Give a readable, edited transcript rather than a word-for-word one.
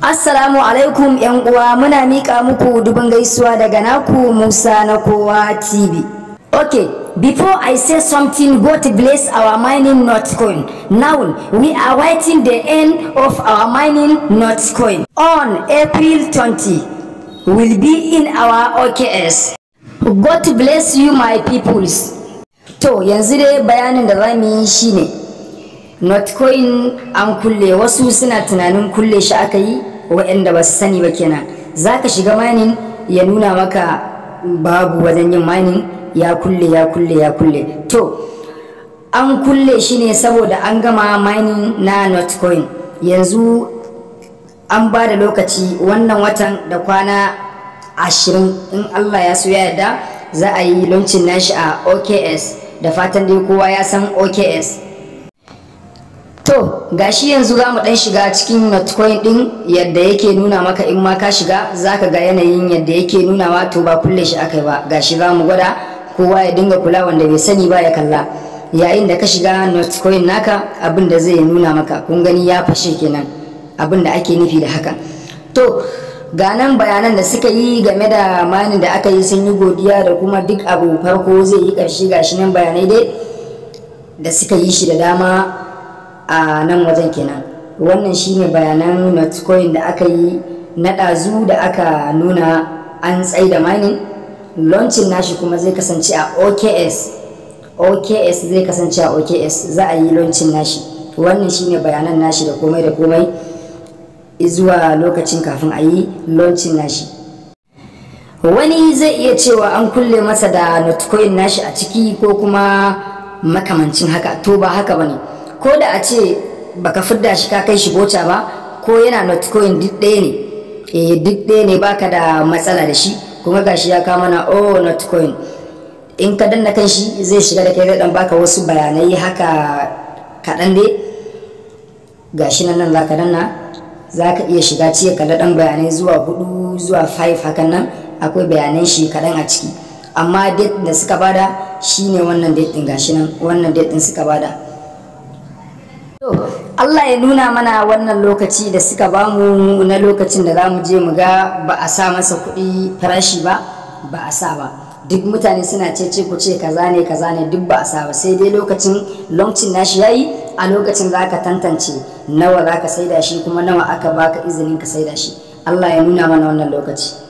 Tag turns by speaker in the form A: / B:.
A: Assalamu alaikum yan uwa, muna miƙa muku dubin gaisuwa daga naku Musa na Kowa TV. Okay, before I say something, God bless our mining Notcoin. Now, we are waiting the end of our mining Notcoin. On April 20, will be in our OKX. God bless you, my peoples. To, yanzu dai bayanin da za mu yi shine Notcoin an kulle. Wasu suna tunanin kulle shi aka yi, waɗanda ba su sani ba kenan. Za ka shiga mining, ya nuna maka babu wajen yin mining, ya kulle, ya kulle, ya kulle. To, an kulle shi ne saboda an gama mining na Notcoin. Yanzu an ba da lokaci, wannan watan da kwana 20, in Allah ya so ya yarda, za a yi launching nashi a OKX. Da fatan dai kowa ya san OKX. To, gashi yanzu za mu dan shiga cikin Notcoin din yadda yake nuna maka. In ma ka shiga, zaka ga yanayin yadda yake nunawa. To, ba kulle shi aka yi ba. Gashi za mu gwada, kowa ya dinga kula, wanda bai sani ba ya kalla. Yayin da ka shiga Notcoin naka, abin da zai nuna maka, kun gani, ya fashe kenan, abin da ake nufi da haka. To, ga nan bayanan da suka yi game da mining da aka yi. Sun yi godiya da kuma duk abu farko zai yi ƙarshe. Gashi nan bayanai dai da suka yi shi da dama a nan wajen kenan. Wannan shine bayanan Notcoin da aka yi na ɗazu da aka nuna an tsaida mining. Launching nashi kuma zai kasance a OKX. OKX zai kasance, a OKX za a yi launching nashi. Wannan shine bayanan nashi da komai da komai zuwa lokacin kafin a yi launching nashi. Wani zai iya cewa an kulle masa da Notcoin nashi a ciki ko kuma makamancin haka. To, ba haka bane. Ko da a ce baka fidda shi ka kai shi boca ba, ko yana Notcoin, duk ɗaya ne. Eh, duk ɗaya ne, baka da matsala da shi. Kuma gashi ya kama na o Notcoin. In ka danna kan shi, zai shiga da kai, zai dan baka wasu bayanai haka kaɗan dai. Gashi nan, nan zaka danna, zaka iya shiga ciye ka dan bayanai zuwa hudu zuwa 5 hakan nan. Akwai bayanan shi kaɗan a ciki, amma date da suka bada shine wannan date din. Gashi nan, wannan date din suka bada. To, Allah ya nuna mana wannan lokaci da suka bamu na lokacin da za mu je mu ga ba a sa masa kuɗi farashi ba, ba a sa ba. Duk mutane suna cece ku ce kaza ne, kaza ne, duk ba a sa ba. Sai dai lokacin launching nashi yayi, a lokacin za ka tantance nawa za ka saida shi, kuma nawa aka baka izinin ka saida shi. Allah ya nuna mana wannan lokaci.